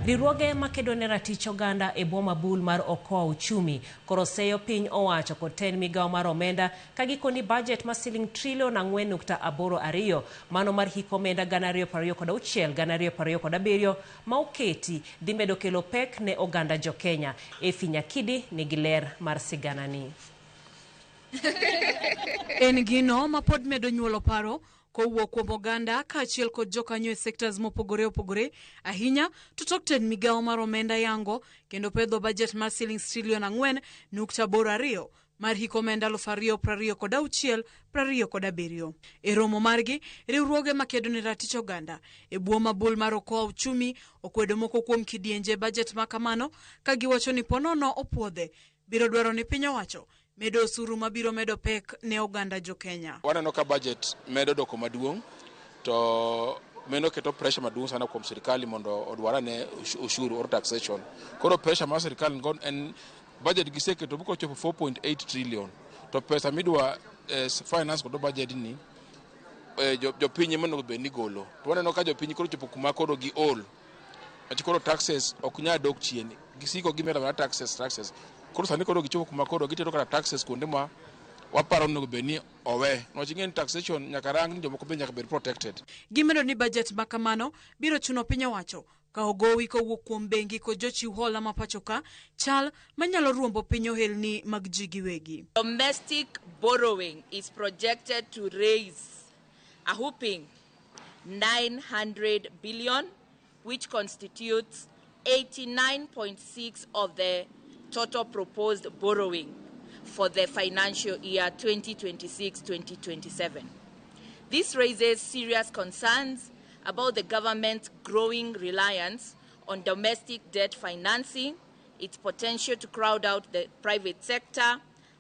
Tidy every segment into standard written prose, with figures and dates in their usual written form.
Riwruoge makedo ne ratich oganda e bwo mabul mar Okoa Uchumi koro seyo piny owacho kod tend migawo mar omenda ka gikoni bajet ma siling trilion 4.82 mano mar hik omenda 2026 2027 ma oketi dhi medo kelo pek ne oganda jokenya. Effie Nyakidi nigi ler mar siganani. En gino ma pod medo nyuolo paro kowuok kuom oganda kaachiel kod jokanyo e sectors mopogore opogore ahinya to tok tend migawo mar omenda yango kendo pedho bajet mar siling trilion 4.82 mar hik omenda 2026 27. E romo margi, riwruoge makedo ne ratich oganda e bwo mabul mar Okoa Uchumi okwedo moko kuom kidienje bajet ma kamano ka giwacho ni ponono opuodhe biro dwaro ni piny owacho medo osuru mabiro medo pek ne oganda jo Kenya. Waneno ka budget medo doko maduong' to meno keto pressure maduong' sana kuom sirkal mondo odwar ane ushuru or taxation. Koro pressure mar sirkal nigo en budget giseketo kochopo 4.8 trillion to pesa midwa finance godo budget ni jopiny ema onego bed ni golo. To waneno ka jopiny koro chopo kuma koro giol. Nikech koro taxes ok nyal dok chien. Gisiko gimedo mana taxes taxes. Koro sani koro gichopo kuma koro gitero kata taxes kuonde ma waparo onego bed ni owe. Nikech ing'e ni taxation nyaka rang ni jomoko be nyaka bed protected. Gimedo ni bajet ma kamano biro chuno piny owacho kawo gowi kowuok kuom bengi kod jochiw hola ma pacho ka, chal manyalo ruombo piny ohelni mag ji giwegi. Domestic borrowing is projected to raise a whopping 900 billion, which constitutes 89.6 of the total proposed borrowing for the financial year 2026-2027. This raises serious concerns about the government's growing reliance on domestic debt financing, its potential to crowd out the private sector,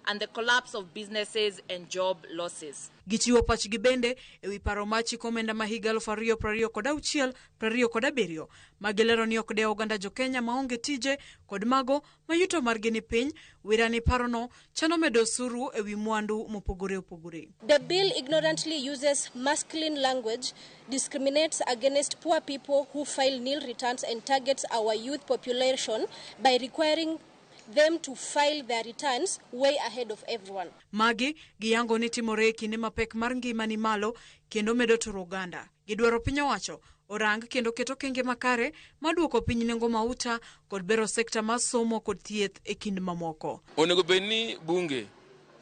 and the collapse of businesses and job losses. Gichiwo pachgi bende e wi paro mar chik omenda ma higa 2026 27 ma gilero ni ok dew oganda jo Kenya maonge tije kod mago ma yuto margi ni piny, wira ni parono chano medo osuru e wi mwandu mopogore opogore. The bill ignorantly uses masculine language, discriminates against poor people who file nil returns and targets our youth population by requiring them to file their returns way ahead of everyone. Magi giyango ni timore e kinde ma pek mar ngima ni malo kendo medo turo oganda. Gidwaro piny owacho orang kendo keto okenge makare maduoko piny nengo mauta kod bero sekta mar somo kod thieth e kind mamoko. Onego bed ni bunge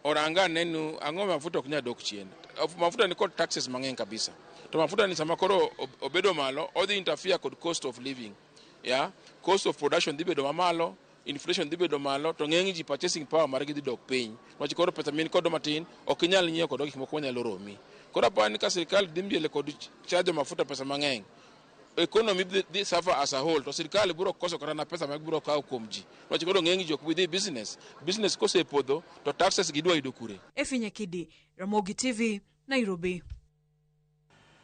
orang ane ni ang'o mafuta ok nyal dok chien. Mafuta ni kod taxes mang'eny kabisa. To mafuta ni sama koro obedo malo, odhi interfere kod cost of living. Yeah? Cost of production dhi bedo mamalo, inflation dhi bedo malo, to ng'eny ji purchasing power margi dhi dok piny. Nikech koro pesa min kodo matin, ok inyal nyiewo kodo gik moko manyalo romi. Koro aparo ni ka sirkal dhi mbele kod charge mafuta pesa mang'eny, economy dhi suffer as a whole, to sirkal biro koso kata na pesa ma gibiro kawo kuom ji. Nikech koro ng'eny ji ok bi dhi business. Business kosepodho, to taxes gidwa yudo kure. Effie Nyakidi, Ramogi TV, Nairobi.